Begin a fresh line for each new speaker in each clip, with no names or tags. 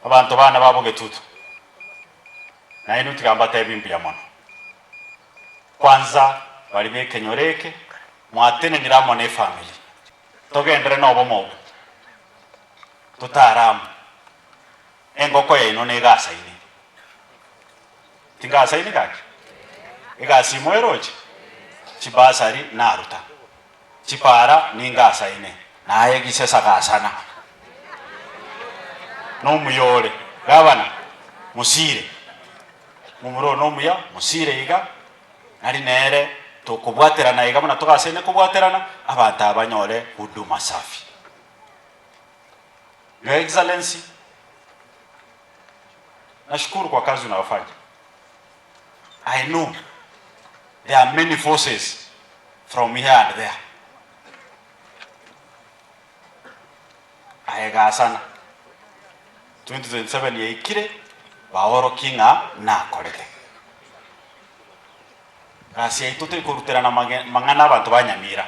Abanto bana ba Bogetutu, nainwe tiga mbatebi mbuya mono. Kwanza baria b'ekenyoro eke mwatenenire amo nefamiri, togenderere nobomo obwo, totare amo. Engoko yaino negasaine. Tingasaini gaki? Egasi moeroche? Chibasari naruta, chipara ningasaine, naye gisesa gasana. Nomuya ore, gavana, mosire. Momura oyo nomuya, mosire iga, nari nere tokobwaterana iga buna togasaine kobwaterana, abanto aba banyore huduma safi. Your Excellency, nashukuru kwa kazi unayofanya. I know there are many forces from here and there. Aye gasana 2027 yaikire baorokie ng'a nakorete. Gasi yaito tekoruterana mang'ana abanto ba Nyamira.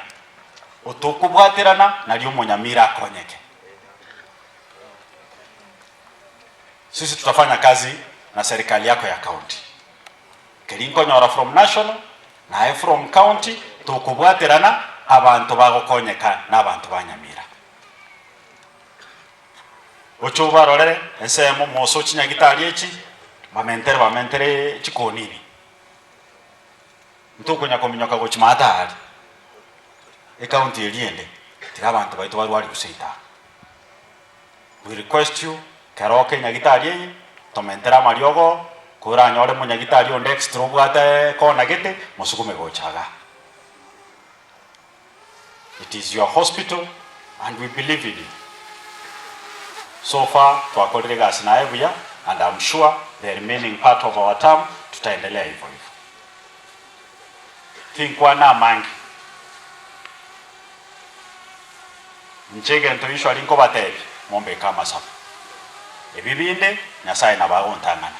Otokobwaterana nario omonyamira akonyeke. Sisi tutafanya kazi na serikali yako ya county. Keri nkonyora from national naye from county tokobwaterana abanto bagokonyeka na abanto ba Nyamira. Gocha obarorere ensemo moso chinyagitari echi bamentere bamentere chikonini. Ntokonya kominyoka gochia maate aaria ecounty eria ende tiga abanto baito barwari gose itaga. We request you kero oke nyagitari eye tomentere amariogo koranyore monyagitari onde extra obwate kona gete mosukume gocha igaa. It is your hospital and we believe in you. So far twakorire egasi naye buya and am sure the remaining part of our term tutaendelea hivyo hivyo. Tinkwana amange. Inche egento usually nkobatebia, mombeke amasabo. Ebi binde Nyasaye nabo agontang'ana.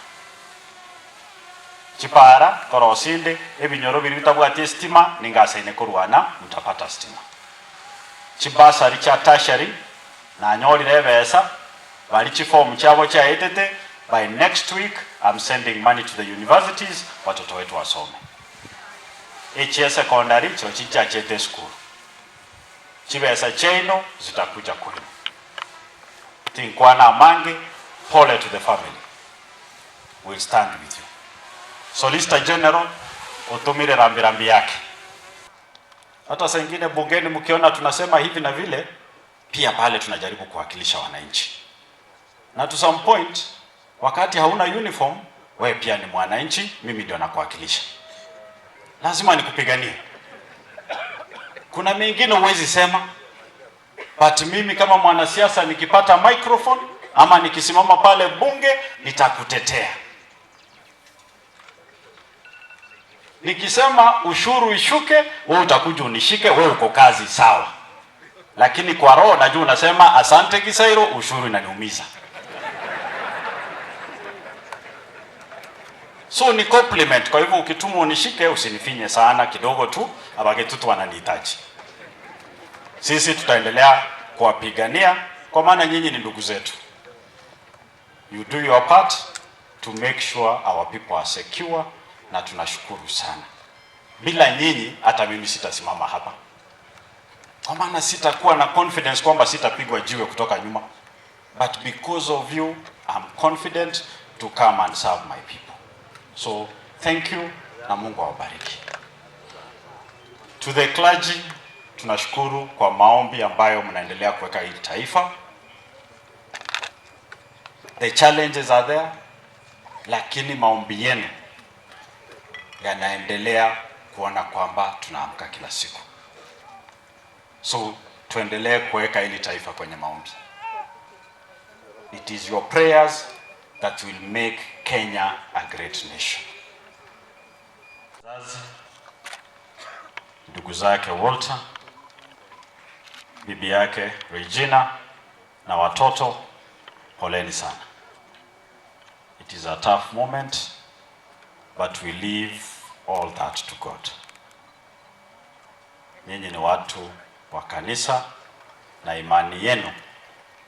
Chipara nkorosia inde, ebinyoro biria bitabwati esitima ningasaine korwana mtapata stima. Chibasari chia tertiary nanyorire ebesa, baria chiform chiabo chiaetete, by next week I'm sending money to the universities watoto wetu wasome. Echia secondary chirochio nchiachete esukuru. Chibesa chiaino zitakuja kwenu. Tinkwana amange, pole to the family. Will stand with you. Solicitor General otomire rambi rambi yake. Hata saa ingine bungeni mkiona tunasema hivi na vile, pia pale tunajaribu kuwakilisha wananchi. Na to some point, wakati hauna uniform, we pia ni mwananchi, mimi ndio nakuwakilisha. Lazima nikupiganie. Kuna mengine huwezi sema, but mimi kama mwanasiasa nikipata microphone ama nikisimama pale bunge nitakutetea. Nikisema ushuru ishuke, wewe utakuja unishike, wewe uko kazi sawa. Lakini kwa roho najua unasema asante Gisairo, ushuru inaniumiza. So ni compliment. Kwa hivyo ukituma unishike usinifinye sana, kidogo tu, abagetutu wananihitaji. Sisi tutaendelea kuwapigania kwa maana nyinyi ni ndugu zetu. You do your part to make sure our people are secure, na tunashukuru sana. Bila nyinyi hata mimi sitasimama hapa, kwa maana sitakuwa na confidence kwamba sitapigwa jiwe kutoka nyuma, but because of you I'm confident to come and serve my people. So thank you na Mungu awabariki. To the clergy, tunashukuru kwa maombi ambayo mnaendelea kuweka hili taifa. The challenges are there, lakini maombi yenu yanaendelea kuona kwamba tunaamka kila siku. So tuendelee kuweka hili taifa kwenye maombi. It is your prayers that will make Kenya a great nation. Wazazi, ndugu zake Walter, bibi yake Regina na watoto, poleni sana. It is a tough moment, but we leave all that to God. Nyinyi ni watu wa kanisa na imani yenu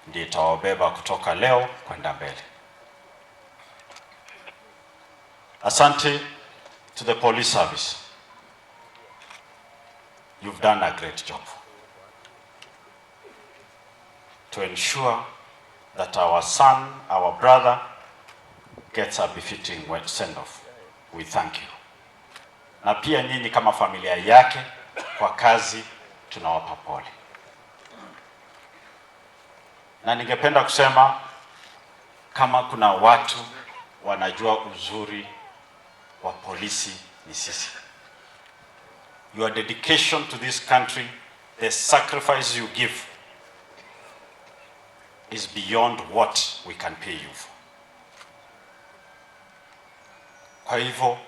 ndiyo itawabeba kutoka leo kwenda mbele. Asante to the police service. You've done a great job to ensure that our son, our brother, gets a befitting send-off. We thank you. Na pia nyinyi kama familia yake kwa kazi tunawapa pole. Na ningependa kusema kama kuna watu wanajua uzuri wa polisi ni sisi. Your dedication to this country, the sacrifice you give is beyond what we can pay you for. Kwa hivyo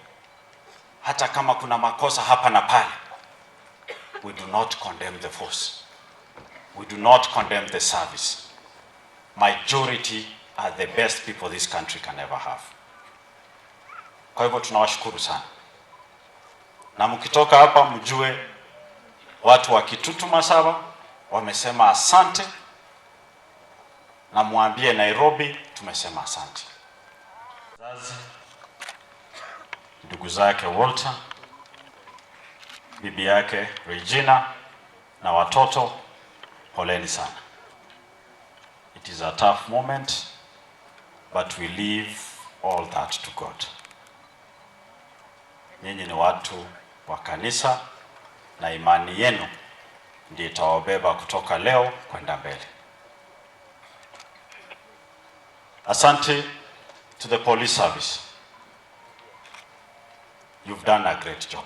hata kama kuna makosa hapa na pale, we do not condemn the force. We do not condemn the service. Majority are the best people this country can ever have. Kwa hivyo tunawashukuru sana, na mkitoka hapa mjue watu wa Kitutu Masaba wamesema asante, na mwambie Nairobi tumesema asante. Wazazi, ndugu zake Walter, bibi yake Regina na watoto, poleni sana. It is a tough moment, but we leave all that to God. Nyinyi ni watu wa kanisa na imani yenu ndiyo itawabeba kutoka leo kwenda mbele. Asante to the police service. You've done a great job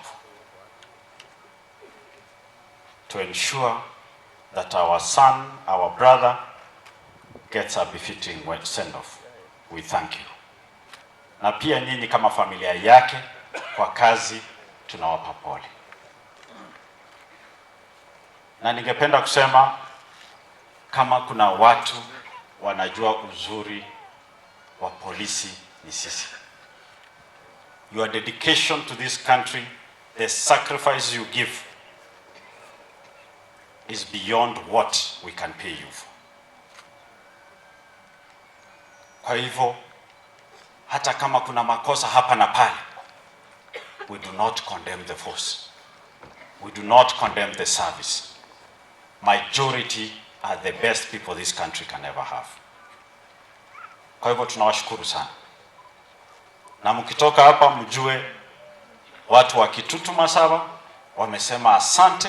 to ensure that our son, our brother, gets a befitting send-off. We thank you. Na pia nyinyi kama familia yake kwa kazi tunawapa pole. Na ningependa kusema kama kuna watu wanajua uzuri wa polisi ni sisi. Your dedication to this country, the sacrifice you give is beyond what we can pay you for. Kwa hivyo hata kama kuna makosa hapa na pale, we do not condemn the force. We do not condemn the service. Majority are the best people this country can ever have. Kwa hivyo tunawashukuru sana, na mkitoka hapa mjue watu wa Kitutu Masaba wamesema asante,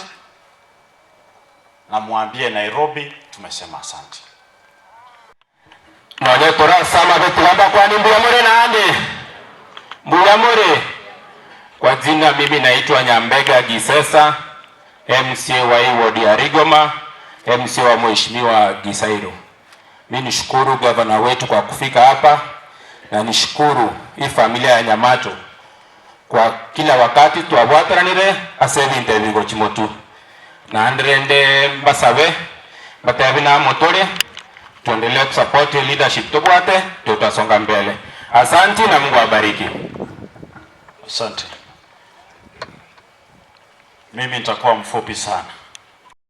na mwambie Nairobi tumesema asante.
Nonye kurasama betugamba kwani mbuyamure nande mbuyamure. Kwa jina mimi naitwa Nyambega Gisesa, MCA wa hii ward ya Rigoma, MCA wa Mheshimiwa Gisairo. Mimi nishukuru gavana wetu kwa kufika hapa na nishukuru hii familia ya Nyamato kwa kila wakati twabwataranire ase ebinto ebigo chimotu na ndirende mbasabe batebi na motore tuendelee kusupport leadership tubwate, tutasonga mbele. Asanti na Mungu awabariki.
Asante. Mimi nitakuwa mfupi sana.